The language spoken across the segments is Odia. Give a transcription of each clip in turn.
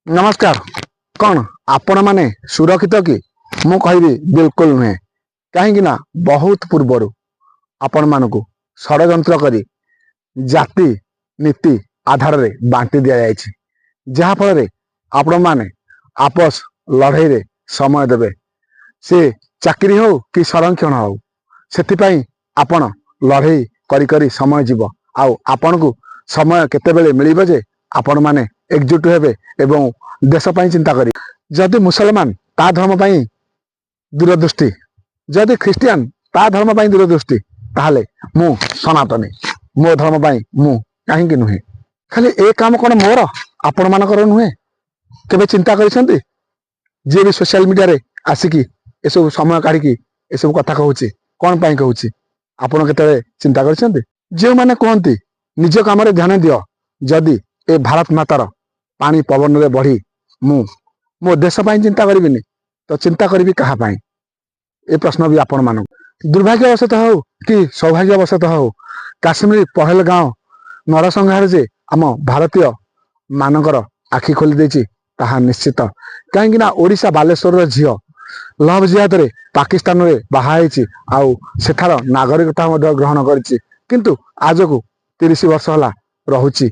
ନମସ୍କାର। କ'ଣ ଆପଣମାନେ ସୁରକ୍ଷିତ କି? ମୁଁ କହିବି, ବିଲକୁଲ ନୁହେଁ। କାହିଁକି ନା ବହୁତ ପୂର୍ବରୁ ଆପଣମାନଙ୍କୁ ଷଡ଼ଯନ୍ତ୍ର କରି ଜାତି ନୀତି ଆଧାରରେ ବାଣ୍ଟି ଦିଆଯାଇଛି, ଯାହାଫଳରେ ଆପଣମାନେ ଆପସ ଲଢ଼େଇରେ ସମୟ ଦେବେ, ସେ ଚାକିରି ହଉ କି ସଂରକ୍ଷଣ ହଉ। ସେଥିପାଇଁ ଆପଣ ଲଢ଼େଇ କରି କରି ସମୟ ଯିବ। ଆଉ ଆପଣଙ୍କୁ ସମୟ କେତେବେଳେ ମିଳିବ ଯେ ଆପଣମାନେ ଏକଜୁଟ ହେବେ ଏବଂ ଦେଶ ପାଇଁ ଚିନ୍ତା କରିବେ? ଯଦି ମୁସଲମାନ ତା ଧର୍ମ ପାଇଁ ଦୂରଦୃଷ୍ଟି, ଯଦି ଖ୍ରୀଷ୍ଟିଆନ ତା ଧର୍ମ ପାଇଁ ଦୂରଦୃଷ୍ଟି, ତାହେଲେ ମୁଁ ସନାତନୀ, ମୋ ଧର୍ମ ପାଇଁ ମୁଁ କାହିଁକି ନୁହେଁ? ଖାଲି ଏ କାମ କ'ଣ ମୋର, ଆପଣମାନଙ୍କର ନୁହେଁ? କେବେ ଚିନ୍ତା କରିଛନ୍ତି? ଯିଏ ବି ସୋସିଆଲ ମିଡିଆରେ ଆସିକି ଏସବୁ ସମୟ କାଢିକି ଏସବୁ କଥା କହୁଛି, କ'ଣ ପାଇଁ କହୁଛି, ଆପଣ କେତେବେଳେ ଚିନ୍ତା କରିଛନ୍ତି? ଯେଉଁମାନେ କୁହନ୍ତି ନିଜ କାମରେ ଧ୍ୟାନ ଦିଅ, ଯଦି ଏ ଭାରତ ମାତାର ପାଣି ପବନରେ ବଢି ମୁଁ ମୋ ଦେଶ ପାଇଁ ଚିନ୍ତା କରିବିନି, ତ ଚିନ୍ତା କରିବି କାହା ପାଇଁ? ଏ ପ୍ରଶ୍ନ ବି ଆପଣମାନଙ୍କୁ। ଦୁର୍ଭାଗ୍ୟବଶତଃ ହଉ କି ସୌଭାଗ୍ୟବଶତଃ ହଉ, କାଶ୍ମୀର ପହଲଗାଁଓ ନରସଂହାର ଯେ ଆମ ଭାରତୀୟ ମାନଙ୍କର ଆଖି ଖୋଲି ଦେଇଛି, ତାହା ନିଶ୍ଚିତ। କାହିଁକି ନା ଓଡ଼ିଶା ବାଲେଶ୍ୱରର ଝିଅ ଲଭ୍ ଜିହାଦରେ ପାକିସ୍ତାନରେ ବାହା ହେଇଛି ଆଉ ସେଠାର ନାଗରିକତା ମଧ୍ୟ ଗ୍ରହଣ କରିଛି, କିନ୍ତୁ ଆଜକୁ 30 ବର୍ଷ ହେଲା ରହୁଛି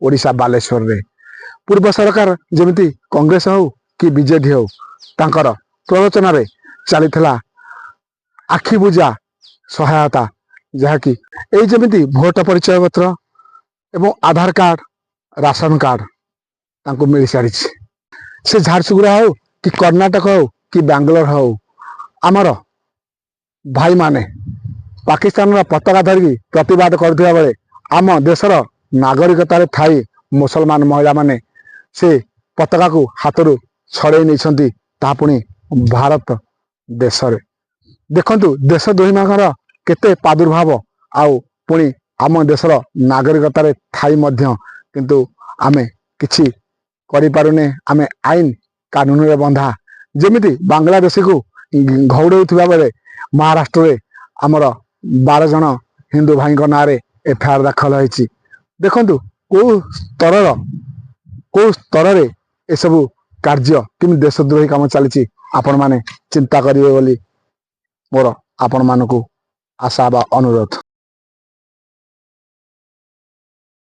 ଓଡ଼ିଶା ବାଲେଶ୍ୱରରେ। ପୂର୍ବ ସରକାର ଯେମିତି କଂଗ୍ରେସ ହଉ କି ବିଜେଡି ହଉ, ତାଙ୍କର ପ୍ରରୋଚନାରେ ଚାଲିଥିଲା ଆଖି ବୁଜା ସହାୟତା, ଯାହାକି ଏଇ ଯେମିତି ଭୋଟ ପରିଚୟ ପତ୍ର ଏବଂ ଆଧାର କାର୍ଡ, ରାସନ କାର୍ଡ ତାଙ୍କୁ ମିଳିସାରିଛି। ସେ ଝାରସୁଗୁଡ଼ା ହଉ କି କର୍ଣ୍ଣାଟକ ହଉ କି ବାଙ୍ଗାଲୋର ହଉ, ଆମର ଭାଇମାନେ ପାକିସ୍ତାନର ପତାକା ଧରିକି ପ୍ରତିବାଦ କରୁଥିବା ବେଳେ ଆମ ଦେଶର ନାଗରିକତାରେ ଥାଇ ମୁସଲମାନ ମହିଳାମାନେ ସେ ପତାକାକୁ ହାତରୁ ଛଡ଼େଇ ନେଇଛନ୍ତି, ତାହା ପୁଣି ଭାରତ ଦେଶରେ। ଦେଖନ୍ତୁ, ଦେଶଦ୍ରୋହୀମାନଙ୍କର କେତେ ପ୍ରାଦୁର୍ଭାବ। ଆଉ ପୁଣି ଆମ ଦେଶର ନାଗରିକତାରେ ଥାଇ ମଧ୍ୟ କିନ୍ତୁ ଆମେ କିଛି କରିପାରୁନେ। ଆମେ ଆଇନ କାନୁନରେ ବନ୍ଧା। ଯେମିତି ବାଂଲାଦେଶୀକୁ ଘଉଡ଼ଉଥିବା ବେଳେ ମହାରାଷ୍ଟ୍ରରେ ଆମର 12 ଜଣ ହିନ୍ଦୁ ଭାଇଙ୍କ ନାଁରେ ଏଫଆଇଆର ଦାଖଲ ହେଇଛି। ଦେଖନ୍ତୁ, କୋଉ ସ୍ତରରେ ଏସବୁ କାର୍ଯ୍ୟ, କେମିତି ଦେଶଦ୍ରୋହୀ କାମ ଚାଲିଛି, ଆପଣମାନେ ଚିନ୍ତା କରିବେ ବୋଲି ମୋର ଆପଣମାନଙ୍କୁ ଆଶା ବା ଅନୁରୋଧ।